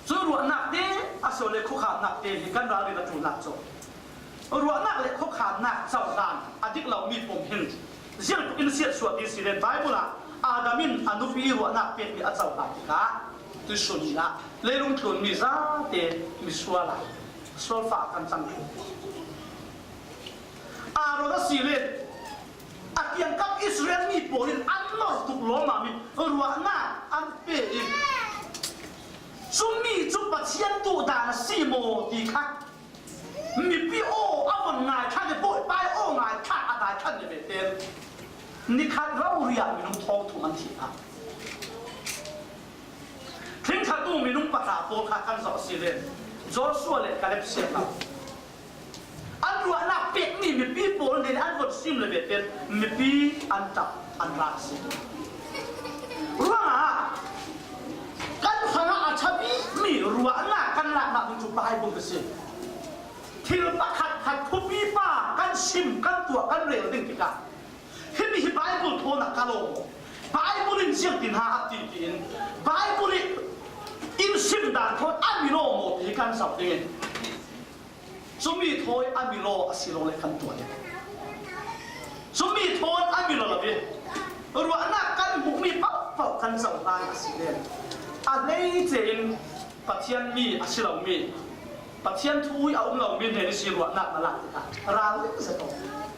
Cu ruahnak te a si le khuakhannak te hi kan ralrin a ṭulnak cu ruahnak le khuakhannak cohlan a dik lomi pom hin zial tuk in siatsuah ti si len Bible ah Adam in a nupi ruahnak pekmi a cohlan tikah tuisun ni ah leilung tlunmi zate misual ah sualfah a kan cang ṭheu. Aaron a si le a kiangkap Israel mi pawl in an nor tuk lawmmam in ruahnak an pe i, cumi cu Pathian duhdan a si maw ti kha mipi aw a von ngaithla le Bawipa aw ngaithla a daithlan le ve ten nikhat rori ah minung thawngthum an thi hna. Thlingthlatu minung pahra pawl kha kan zoh si len Joshua le Kaleb siat lo. An ruahnak pekmi mipi pawl nih an von sim le ve ten mipi an ṭap an rak si. Ruangah kan hrangah a ṭha bikmi ruahnak kan laknak hmun cu Bible a si. Thil pakhat khat thupi pa kan sim, kan tuah, kan rel ding tikah himi hi Bible thawn a kal aw maw? Bible in ziang ti hna a ti tiin Bible i in sim dan thawn a mil aw maw ti kan zoh ding in cumi thawi a mil aw a si lo le kan tuah ding. Cumi thawn a mil aw lo i ruahnak kan hmuhmi paohpaoh kan zoh lai a si len a hleice in Pathian mi a si lomi, Pathian thu i a um lomi hnen ihsi ruahnak na lak tikah ralring zet aw.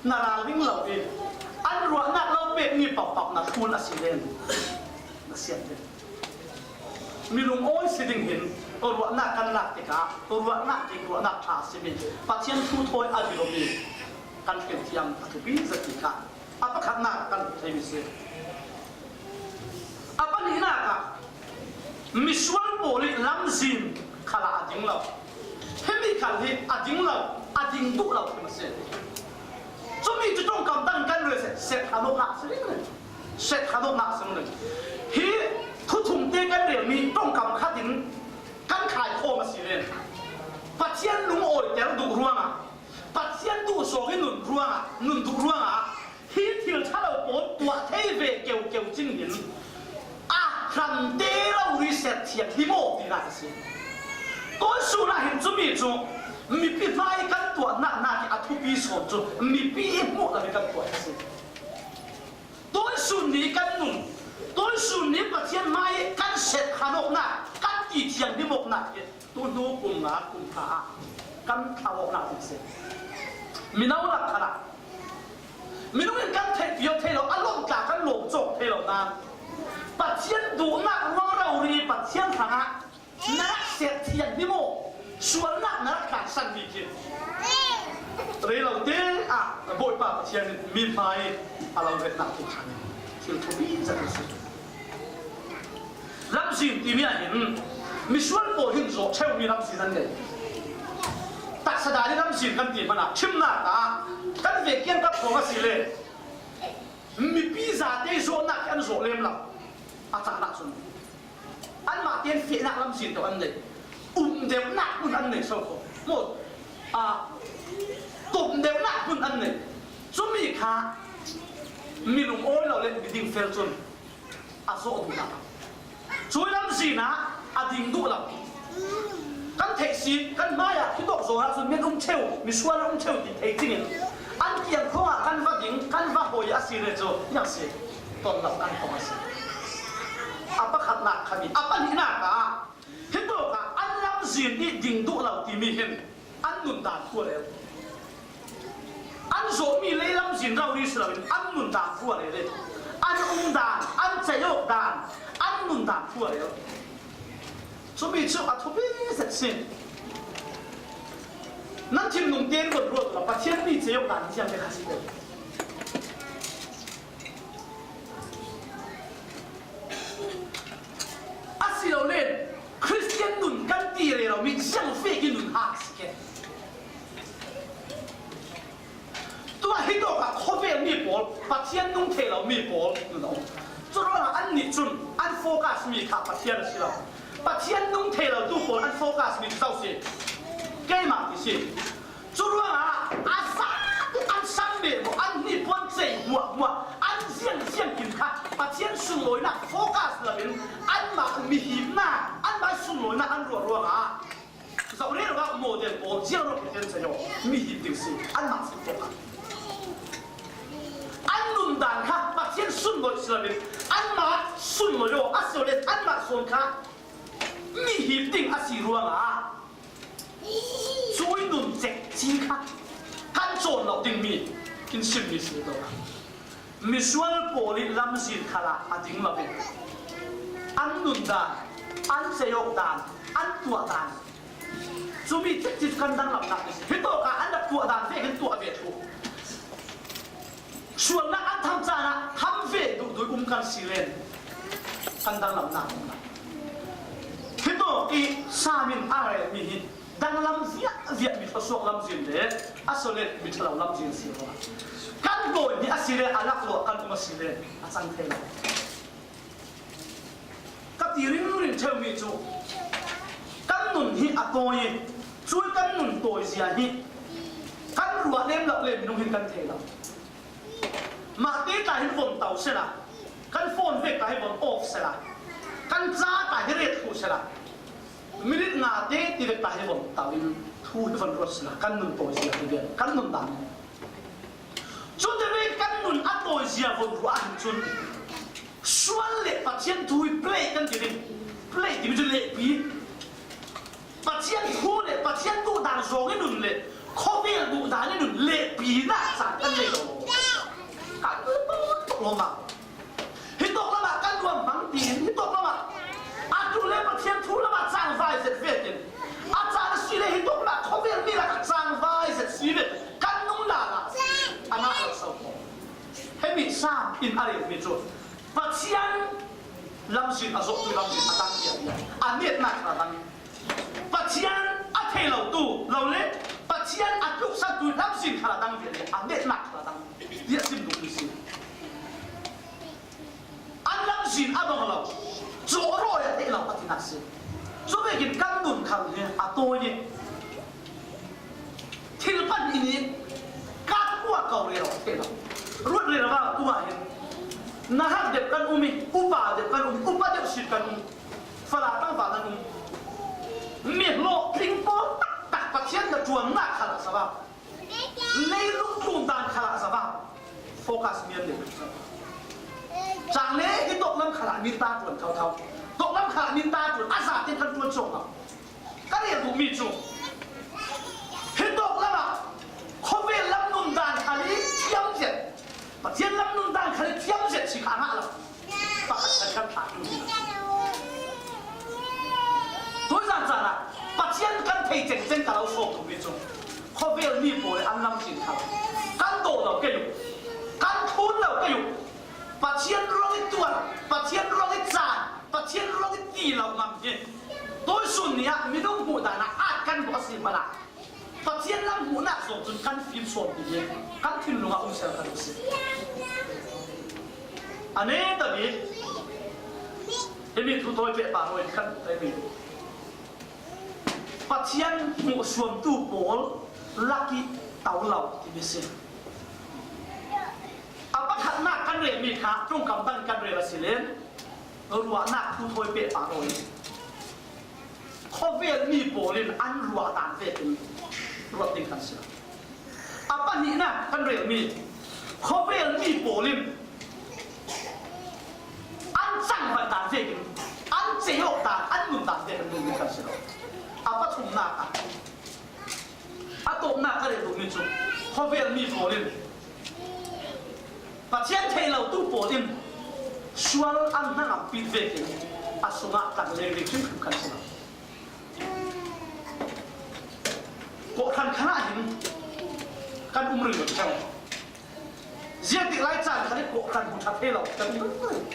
Na ralring lo i an ruahnak lo pekmi paohpaoh na thlun a si len na siat ding. Minung awi si ding hin ruahnak kan lak tikah ruahnak dik, ruahnak ṭha a simi Pathian thu thawi a bilomi kan hrilthiam a thupi zet tikah a pakhatnak kan hmuh theimi si. A pahnihnak ah misual pawl i lamzin khal ah a ding lo. Himi khal hi a ding lo, a ding duh lo hi a si. Cumi cu ṭongkam dang kan rel seh, seh kha nawknak si ringring. Seh kha nawknak si ringring. Hi thuthum te kan relmi ṭongkam khat in kan khaikhawm a si len Pathian lungawiter duh ruangah, Pathian duh sawng i nun ruangah, nun duh ruangah hi thil ṭhalo pawl tuah thei ve keukeu cing hin a hramte rori set thiam hi maw ti lai a si. Tuisun ah hin cumi cu mipi hmai kan tuahnak hna hi a thupi sawn cu mipi i hmuh lo hi kan tuah a si. Tuisun ni kan nun, tuisun ni Pathian hmai kan set khan awknak, kan ti thiang him awknak hi tu hnu kum nga, kum hra ah kan thlau awknak ding si. Mino lak khan ah minung in kan theihpi aw thei lo, a lawmh tla kan lawm cawk thei lo nain Pathian duhnak ruang rori Pathian hrangah na rak set thiam hi maw? Sualnak na rak tlansan mi khi rei lo te Bawipa Pathian in mi hmai a lo retna tuk khan thil thupi zet a si. Lamzin timi ah hin misual pawl hin zawh theu mi lamzin an nei. Taksa dan in lamzin kan ti hmanah thimnak ah kan ve kiang ka phawng a si le mipi zate zawhnak khi an zawh lem lo. A cahnak cun anmah tein fehnak lamzin tawh an nei. Um deuhnak hmun an nei so ko maw? A, tom deuhnak hmun an nei. Cumi kha mi lungawi lo le mi dingfel cun a zawh duh lo. Cui lamzin ah a ding duh lo. Kan theih si, kan hmai ah hitawk zawn ah cun min um theu, misual um theu ti thei cingin an kiang khuang ah kan va ding, kan va hoi a si le cu, ziang si, ton lo kan kong a si. A pakhatnak kha mi, a pahnihnak ah hitawk ah an lamzin i ding duh lo timi hin an nundan thu a rel. An zawhmi lei lamzin rori si loin an nundan thu a rel i an umdan, an ceihawkdan, an nundan thu a rel. Cumi cu a thupi zet si. Nan thinlung tein ruat ruat la Pathian mi ceihawkdan ziang te kha si te. Asilole Khristian nun kan ti rero mi ziang vek i nun hak si ke. Tuah hitawk ah khawvel mi pawl, Pathian nung thei lo mi pawl nun a um. Curuangah annih cun an focus mi kha Pathian a si lo. Pathian nung thei lo tu pawl an focus mi cu zo si. Keimah ti si. Curuangah a zate an sam ve maw, an hnipuan cei hmuahhmuah, an ziangziang kin kha Pathian sunlawinak focus loin anmah mihipnak, anmah sunlawinak an ruah ruangah zoh rero ah model pawl ziang rawk Pathian cei aw, mihip ding si, anmah si focus. An nundan kha Pathian sunlawi si loin anmah sunlawi aw, a si le anmah sawn kha mihip ding a si ruangah Cui nun cekci kha kan cawn lo dingmi in simmi si lo. Misual pawl i lamzin khalah a ding lo in an nundan, an ceihawkdan, an tuahdan, cumi cekci cu kan danglamnak a si. Hitawkah an rak tuahdan vekin tuah ve thluh. Sualnak an tham caan ah tham ve duhdui um kan si len kan danglamnak um lo. Hitawk i Sam in a relmi hi danglam viakviak mi thluasuak lamzin le a sawlet mi thalo lamzin si lo. Kan dawi mi a si le a lak luah kan um a si le a cang thei lo. Ka ti ringring ṭheumi cu kan nun hi a tawi i cui kan nun tawizia hi kan ruah lem lo le minung hin kan thei lo. Mah te ta hin von to sela, kan phone vek ta hi von off sela, kan ca ta hi ret thluh sela, minute nga te ti vek ta hi von to in thu hi von ruat sela, kan nun tawizia hi kan nun dan. Cun tivek kan nun a tawizia von ruah ahhin cun sual le Pathian thu hi play kan ti ding. Play timi cu lehpi. Pathian thu le Pathian duhdan zong i nun le khawvel duhdan i nun lehpinak caan kan nei lo. Kan tuk lo mah. Hitawk lamah kan ruam hmang tiin hitawk lamah a tu le Pathian thu lamah cangvai zet vekin a caan a si le hitawk lamah khawvel mi lakah cangvai zet si ve kan nung lala a ngah lo so. Hemi Sam in a relmi cu Pathian lamzin a zawhtu lamzin a dang tiah a netnak a dang. Pathian a thei lo tu lo le Pathian a tluksan tu lamzin khal a dang ve le a netnak khal a dang tiah sim duhmi si. An lamzin a dong lo, cawhrawi a theih lo a tinak si. Cuvekin kan nun khal hi a tawi i thil pahnih nih kan kuah ko rero a theih lo. Ruat rero ah tu ah hin nahak deuh kan um i, upa deuh kan um i, upa deuh sit kan um, fala tlangval kan um. Mihlawh tling pawl taktak Pathian na ṭuannak khal a sa va. Leilung tlundan khalah zava focus mian deuh. Cang le hi tawklam khalah min ta ṭuan thotho. Tawklam khalah min ta ṭuan a zate kan ṭuan cawk lo. Ka rel duhmi cu hi tawklam ah khawvel lam nundan khal i thiam zet, Pathian lam nundan khal i thiam zet si kha a ngah lo. Pakhat kan kan thlah tu hi. Tuizan caan ah Pathian kan thei cengceng ka lo sawm duhmi cu Khawvel mi pawl in an lamzin kha lo. Kan dawh lo kei uh. Kan thlun lo kei uh. Pathian ruang i tuar, Pathian ruang i caan, Pathian ruang i ti lo ngam hi. Tuisun ni ah minung hmuh dan ah at kan buah si hmanh ah Pathian lam hmuhnak zong cun kan fim sawm ti hi. Kan thinlung ah um sel kan si. A neta bik himi thu thawi pehpar aw in kan hmuh thei mi. Pathian hmuhsuamtu pawl lak i to lo timi si. A pakhatnak kan relmi kha ṭongkam bang kan rel a si len ruahnak thu thawi pehpar aw in khawvel mi pawl in an ruah dan vekin ruat ding kan si lo. A pahnihnak kan relmi khawvel mi pawl in an cangvat dan vekin an ceih awk dan an nun dan vekin nun kan si lo. A pathumnak ah a tawpnak ka rel duhmi cu khawvel mi pawl in Pathian theih lotu pawl in sual an hnangampi vekin a sungah tlang leng ding hrimhrim kan si lo. Kawhhran khan ah hin kan um ringawt cang. Ziangtik lai caan khan i kawhhran hmu ṭha thei lo kan um ringawt.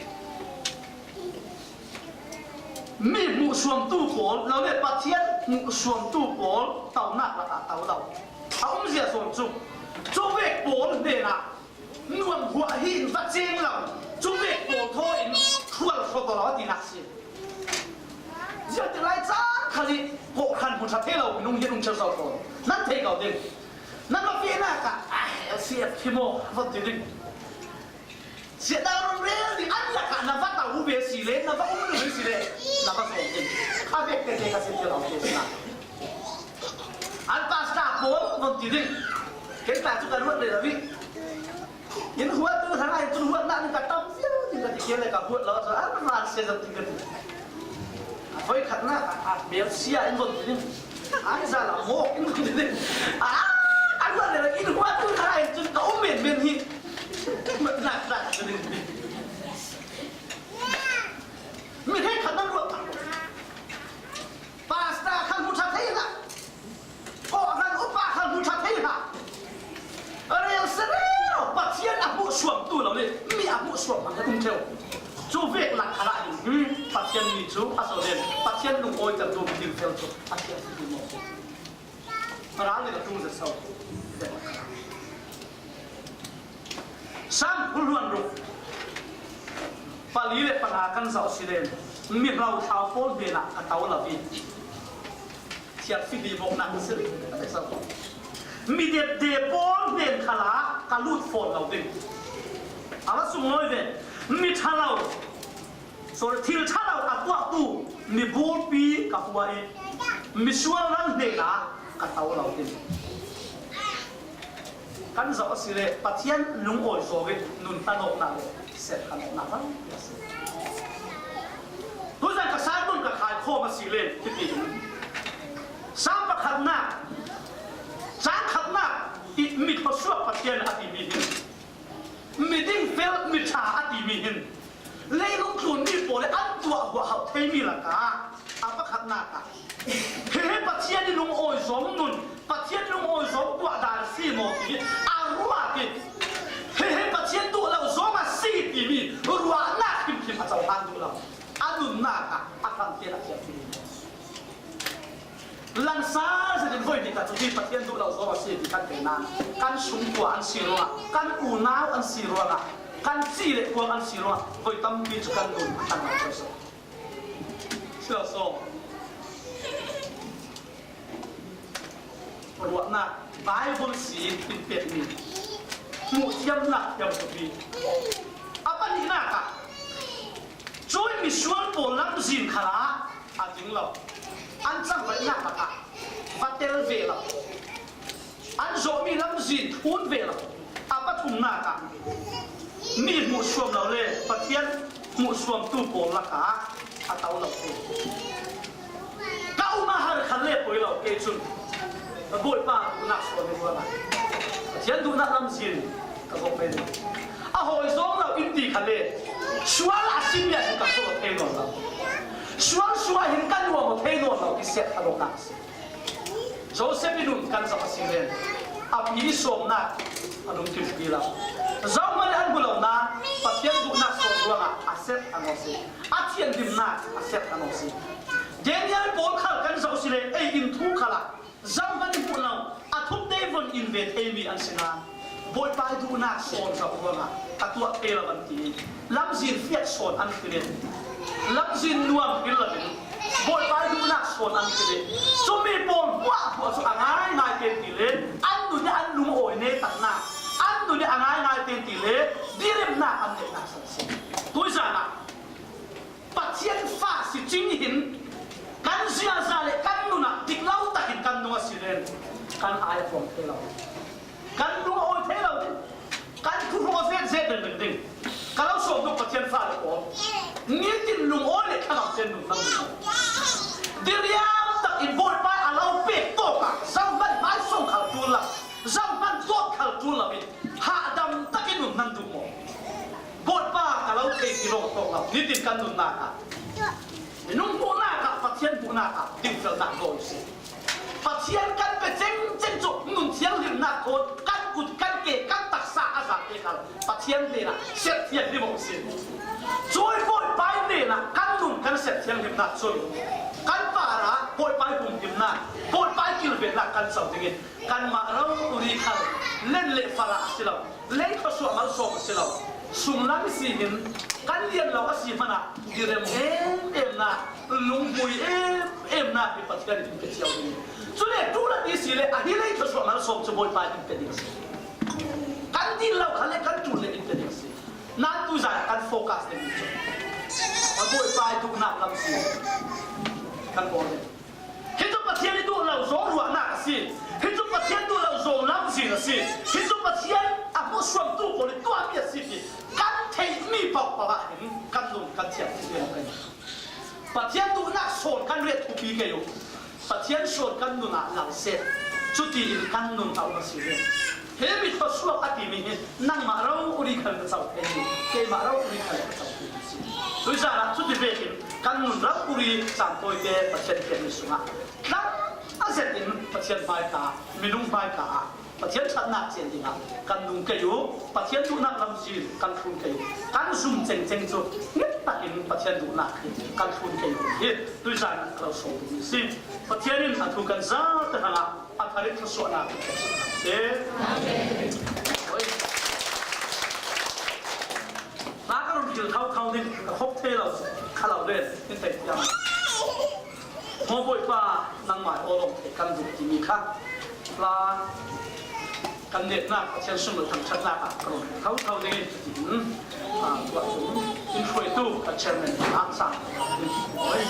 Mi hmuhsuamtu pawl lo le Pathian hmuhsuamtu pawl tonak lakah to lo a umzia zawn cu cuvek pawl hnenah nuam huah hi in va ceng lo, cuvek pawl thaw in hrual hrawt aw lo a tinak si. Ziangtik lai caan khal i kawhhran hmu ṭha thei lo minung hi an um ṭheu so ko. Nan thei ko ding. Nan va fehnak ah, "Ai, L C F khi maw?" a von ti ding. Siatna run rel ding an lakah na va to ve si le, na va um rih si le, na va sawm ding. Kha vek tete ka si ti lo ke si na. An pastor pawl von ti ding. Kei ta cu ka ruat le lo ding. In huat tu hang ai tu huat nak ni ka tam fiau ni ka ti ke le ka huat lo so an van se zat ti ka ti. A voi khat na a mel sia in von ti ding. An za la mo in von ti ding. A a huat le in huat tu hang ai tu ka um men men hi. Nak nak ti ding. Mi hei khat na ruat. Pastor khan hmu ṭha thei hlah. Kawhhran upa khan hmu ṭha thei hlah. Rel si rero Pathian a hmuhsuamtu lo le mi a hmuhsuam hmanh a um ṭheu. Cu vek lak khalah hin, hmm, Pathian mi cu a so len Pathian lungawitertu mi ding fel cu a thiam si ti maw? Ral le ka tung zet so. Sam hluan ruk pali le panga kan zoh si len mi hlo thlau pawl hnenah ka to lo i thiatfidi bawknak a si rih a si so. Mi depde pawl hnen khalah ka lut fawn lo ding. A va sunglawi ve. Mi ṭha lo Sorry, thil ṭha lo a tuahtu mi bulpi ka hua i misual ral hnenah ka to lo ding. Kan zoh asile Pathian lungawi zawng in nun tan awknak le serhkhan awknak a si. Tuzan ka sermon ka khai khawm asile hiti. Sam pakhatnak, cang khatnak i mi thluasuak Pathian a timi hi. Mi ding fel mi ṭha a timi hin leilung tlunmi pawl le an tuah huahhauh theimi lakah a pakhatnak ah, he he Pathian i lungawi zawng nun, Pathian lungawi zawng tuah dan a si maw ti a ruat i, he he Pathian tuah lo zawng a si timi ruahnak hrimhrim a cohlan duh lo. A nunnak ah a hrantein a thiam ding. Langsar zetin voi nih ka cu hi Pathian duh lo zo a si ti kan thei nain kan sungkua an si ruangah, kan unau an si ruangah, kan ci le kuang an si ruangah voi tampi cu kan nun a kan lo so. Si lo so. Ruahnak Bible si in pekmi hmuh thiamnak thiam tuk hi. A pahnihnak ah cui misual pawl lamzin khalah a ding lo. An cangvaihnak lakah va tel ve lo. An zawhmi lamzin thun ve lo. A pathumnak ah mi hmuhsuam lo le Pathian hmuhsuamtu pawl lakah a to lo. Ka um a har khan le poi lo kei cun Bawipa duhnak sual ding ruangah Pathian duhnak lamzin ka zok ve ding. A hawi zawng lo in ti kha le sual a si mi ah hin ka sual thei nawn lo. Sual sual hin ka nuam aw thei nawn lo ti siat kha lo nak a si. Joseph i nun kan zoh a si len, a pi i sawmnak a lungkim pi lo. Zohman an hmu lo na, Pathian duhnak sawn ruangah a set a nawn si. A thianhlimnak a set a nawn si. Daniel pawl khal kan zoh si len, ei in thu khalah zohman i hmuh lo, a thup dei von in ven eimi an si na. Bawipa i duhnak sawn zoh ruangah a tuah thei lo an ti. Lamzin fiat sawn an ti le, lamzin nuam hril lo in Bawipa i duhnak sawn an ti le, cumi pawl hmuahhmuah cu a ngaingai te ti le, an nun i an lungawi netaknak, an nun i a ngaingai te ti le, diremnak an neihnak san si. Tuizan ah Pathian fa si cing hin kan ziaza le kan nun ah dik lo takin kan nung a si len, kan ai a hrawm thei lo, kan lung a awi thei lo ding, kan thu hrawh a zet zet ding ding. Ka lo sawm tuk Pathian fa le pawl, nitin lung awi le thangam ten nun nan ding. Diriam takin Bawipa a lo pek tawk ah, zohman hmaisawng khal ṭul lo, zohman dawt khal ṭul lo in hahdam takin nun nan duh maw? Bawipa ka lo thei ti lawng a tawk lo. Nitin kan nunnak ah, minung hmuhnak ah, Pathian hmuhnak ah dingfelnak dawi si. Pathian kan pe cengceng cu nun thianghlimnak thawn kan kut, kan ke, kan taksa a zate khal Pathian hnenah set thianghlim awk si. Cui Bawipa i hnenah kan nun kan set thianghlimnak cun kan parah Bawipa i humhimnak, Bawipa i kilvennak kan co ding in, kanmah rori khal len le fala a si lo, lei thluasuah malsawm a si lo, sunglam i si hin kan lian lo a si hmanah direm em emnak, lunghmui em emnak hi Pathian in pe cio ding. Cule ṭul a ti si le, a hi lei thluasuah malsawm cu Bawipa in pe ding a si. Kan din lo khal le kan ṭul le in pe ding a si. Nan tuizan kan focus ding cu a Bawipa i duhnak lam si kan bawl ding. Hi cu Pathian i duh lo zawng ruahnak a si. Hi cu Pathian duh lo zawng lamzin a si. Hi cu Pathian a hmuhsuamtu pawl i tuahmi a si ti kan theihmi paohpaoh ah hin kan nun kan thiam ti kan. Pathian duhnak sawn kan ret thupi kei uh. Pathian sawn kan nun ah lo set. Cuti in kan nun a um a si ve. Hi mi thluasuak a timi hi nangmah rori khal na co thei, keimah rori khal na co thei si. Tuizan ah cuti vekin kan nun rori caan tawite Pathian thianmi sungah tlang a zet in Pathian hmaika, minung hmaika ah Pathian ṭhatnak cen dingah kan nung kei uh. Pathian duhnak lamzin kan thlun kei uh. Kan zum cengceng cu nget takin Pathian duhnak hi kan thlun kei uh hi tuizan ah ka lo sawm ding si. Pathian in a thu kan zate hrangah a thar i thluasuahnak kan si. Amen. Oi. Hla ka run hil thotho ning ka hok thei lo, kha lo len, in thei tiang. Maw Bawipa, nangmah aw lawng thei kan duh timi kha hla kan netnak, Pathian sunglawi thangṭhatnak ah ka run hil thotho ning in, ah, tuah chung in hruaitu ka chairman ah sang in oi.